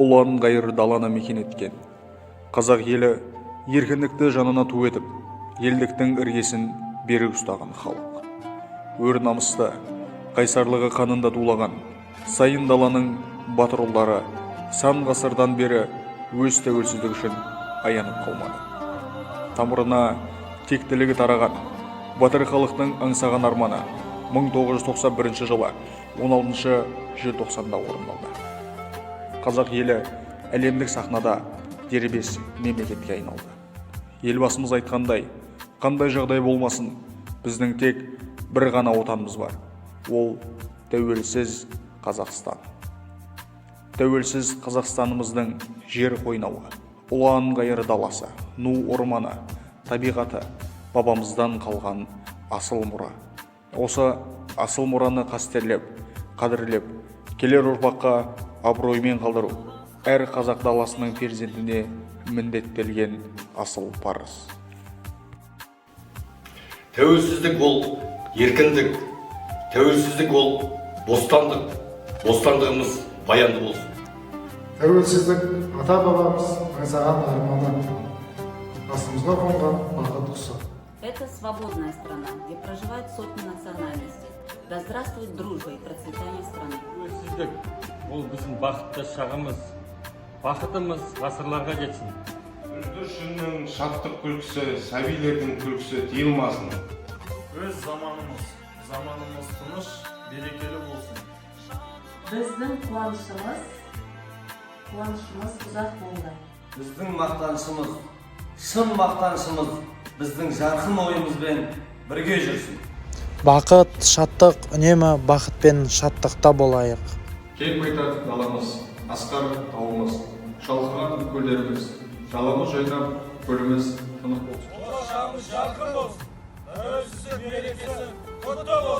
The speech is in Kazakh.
Ұлан-ғайыр даланы мекен еткен қазақ елі еркіндікті жанына ту етіп, елдіктің іргесін берік ұстаған халық. Өр намысты, қайсарлығы қанында тулаған сайын даланың батыр ұлдары сан ғасырдан бері өз тәуелсіздігі үшін аянып қалмады. Тамырына тектілігі тараған батыр халықтың аңсаған арманы 1991 жылы 16 желтоқсанда орындалды. Қазақ елі әлемдік сахнада дербес мемлекетке айналды. Елбасымыз айтқандай, қандай жағдай болмасын, біздің тек бір ғана отанымыз бар. Ол – тәуелсіз Қазақстан. Тәуелсіз Қазақстанымыздың жер қойнауы, ұлан ғайыр даласы, ну орманы, табиғаты – бабамыздан қалған асыл мұра. Осы асыл мұраны қастерлеп, қадірлеп, келер ұрпаққа абыроймен қалдыру – әр қазақ даласының перзентіне міндеттелген асыл парыз. Тәуелсіздік – ол еркіндік, тәуелсіздік – ол бостандық. Бостандығымыз баянды болсын. Тәуелсіздік – ата бабамыз аңсаған арманы, басымызға қонған бақыт құсы. Это свободная страна, где проживают сотни национальностей. Да здравствует дружба и процветание страны. Тәуелсіздік – ол біздің бақытты шағымыз, бақытымыз ғасырларға жетсін. Бүлдіршіннің шаттық күлкісі, сәбилердің күлкісі тыйылмасын. Өз заманымыз, заманымыз тыныш, берекелі болсын. Біздің қуанышымыз, қуанышымыз ұзақ болғай. Біздің мақтанышымыз, шын мақтанышымыз біздің жарқын ойымызбен бірге жүрсін. Бақыт, шаттық үнемі бақыт пен шаттықта болайық. Кең байтақ даламыз, асқар тауымыз, шалқыған көлдеріміз, даламыз жайнап, көліміз тынық болсын. Болашағымыз жарқын болсын, тәуелсіздік мерекесі құтты болсын!